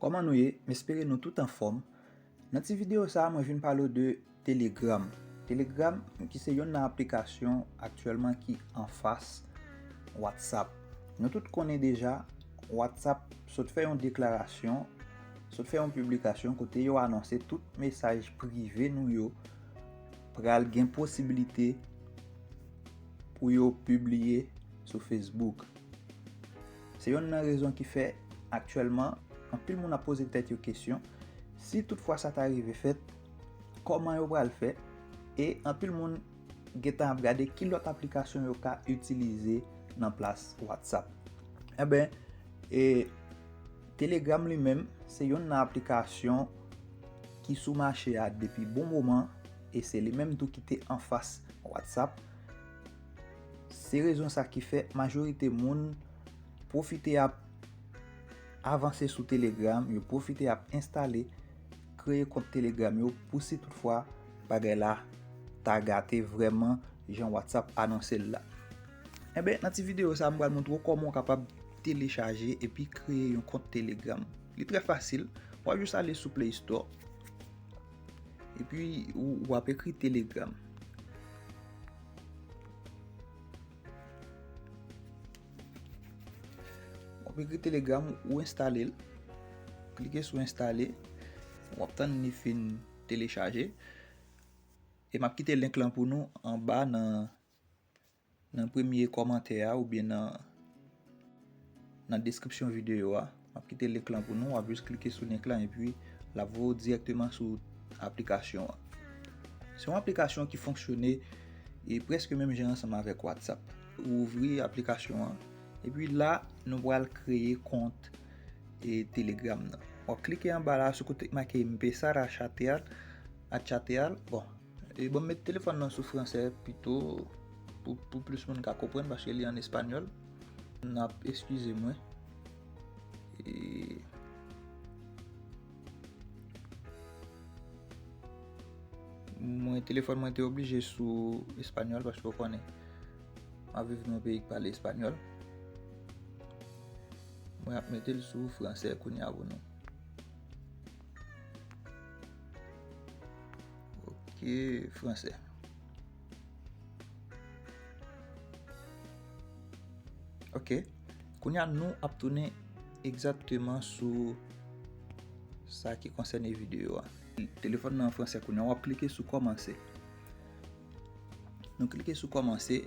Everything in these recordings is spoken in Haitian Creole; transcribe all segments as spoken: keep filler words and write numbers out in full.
Kòman nou ye? M espere nou tout anfòm. Nan ti videyo sa a, mwen vin pale w de Telegram. Telegram, ki se yonn nan aplikasyon aktyèlman ki anfas WhatsApp. Nou tout konnen deja, WhatsApp sot fè yon deklarasyon, sot fè yon piblikasyon kote yo anonse tout mesaj prive nou yo pral gen posiblite pou yo pibliye sou Facebook. Se yonn nan rezon ki fè aktyèlman anpil moun ap poze tèt yo kesyon, si toutfwa sa ta rive fèt, kòman yo pral fè? E anpil moun gentan ap gade ki lòt aplikasyon yo ka itilize nan plas WhatsApp. Enben, e, Telegram li menm, se yonn nan aplikasyon ki sou mache a depi bon moman, e se li menm tou ki te anfas WhatsApp. Se rezon sa ki fè majorite moun pwofite ap avanse sou Telegram, yo pwofite ap enstale, kreye kont Telegram yo pou si toutfwa bagay la ta gate vrèman jan WhatsApp anonse l la. Enben, nan ti videyo sa a, m pral montre w kòman w kapab telechaje epi kreye yon kont Telegram. Li trè fasil. W ap jis ale sou Play Store. Epi, ou, w ap ekri Telegram. W ap ekri Telegram, ou enstale l. Klike sou enstale. W ap tann li fin telechaje. E m ap kite link lan pou nou anba nan, nan premye kòmantè a oubyen nan, nan deskripsyon videyo a. M ap kite link lan pou nou. W ap jis klike sou link lan epi l ap voye w dirèkteman sou aplikasyon an. Se yon aplikasyon ki fonksyone e prèske menm jan ansanm avèk WhatsApp. Ou ouvri aplikasyon an, epi la, nou pral kreye kont e Telegram nan. W ap klike anba la sou kote k make Empezar a chatear, a chatear. Bon, e bon, m met telefòn nan sou fransè pito pou, pou plis moun ka konprann paske li an espanyòl. N ap eskize mwen. E mwen, telefòn mwen te oblije sou espanyòl paske w konnen, m ap viv nan yon peyi k pale espanyòl. Mwen ap mete l sou fransè kounye a pou nou. Ok, fransè. Ok. Kounye a, nou ap tounen egzakteman sou sa ki konsène videyo a. Telefòn nan an fransè kounye a, w ap klike sou kòmanse. Nou klike sou kòmanse.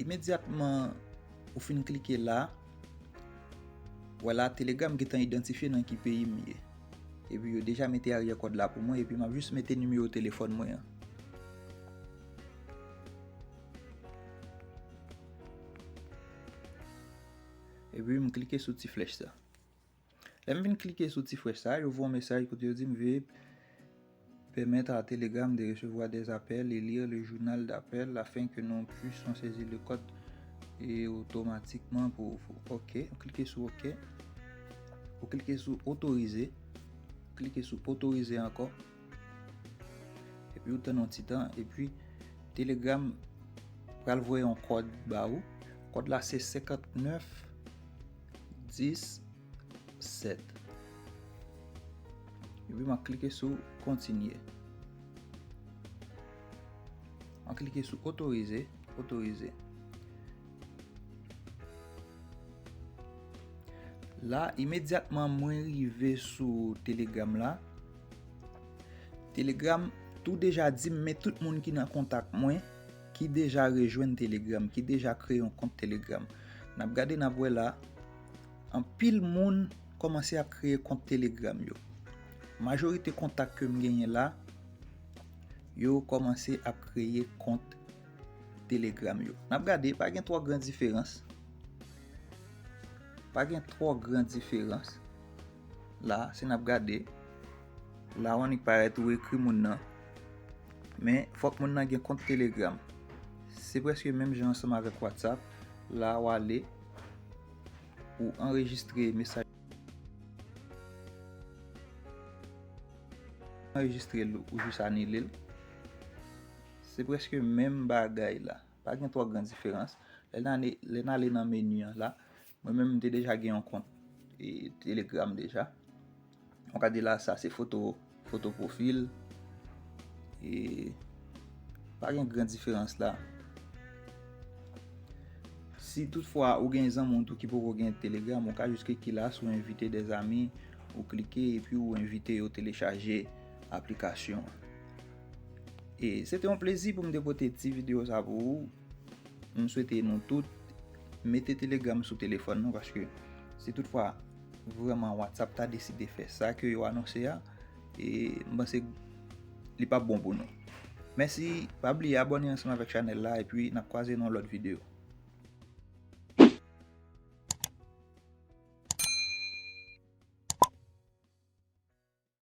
Imedyatman ou fin klike la, vwala, Telegram gentan idantifye nan ki peyi m ye. Epi yo deja mete aryè kòd la pou mwen, epi m ap jis mete nimewo telefòn mwen an. Epi m klike sou ti flèch sa. Lè m vin klike sou ti flèch sa, yo voye yon mesaj kote yo di m veuillez permettre à Telegram de recevoir des appels et lire le journal d'appel afin que nous puissions saisir le code et automatiquement pour vous. Ok, ou klike sou ok. Ou klike sou otorize. Klike sou otorize ankò. Epi ou tann yon ti tan, epi Telegram pral voye yon kòd ba ou. Kòd la se senkant nèf dis sèt. Epi m ap klike sou kontinye. M ap klike sou otorize, otorize. La, imedyatman mwen rive sou Telegram la, Telegram tou deja di m men tout moun ki nan kontak mwen, ki deja rejwenn Telegram, ki deja kreye yon kont Telegram. N ap gade, n ap wè la, anpil moun kòmanse ap kreye kont Telegram yo. Majorite kontak ke m genyen la, yo kòmanse ap kreye kont Telegram yo. N ap gade, pa gen twò gran diferans. Pa gen twò gran diferans. La, si n ap gade, la w annik parèt ou ekri moun nan. Men, fòk moun nan gen kont Telegram. Se prèske menm jan ansanm avèk WhatsApp. La, w ale, ou anrejistre mesaj. Anrejistre l, ou jis anile l. Se prèske menm bagay la. Pa gen twò gran diferans. Lè n ale, lè n ale nan meni an la, mwen menm m te deja gen yon kont. e, Telegram deja. Ou ka di la, sa se foto, foto pwofil. E pa gen gran diferans la. Si toutfwa ou gen zanmi w tou ki poko gen Telegram, ou ka jis klike la sou envite dè zanmi, ou klike epi ou envite yo telechaje aplikasyon an. E se te yon plezi pou m te pote ti videyo sa pou ou. M swete nou tout mete Telegram sou telefòn nou, paske si toutfwa vrèman WhatsApp ta deside fè sa ke yo anonse a, e m panse li p ap bon pou nou. Mèsi, pa bliye abòne ansanm avèk chanèl la, epi n ap kwaze nan yon lòt videyo.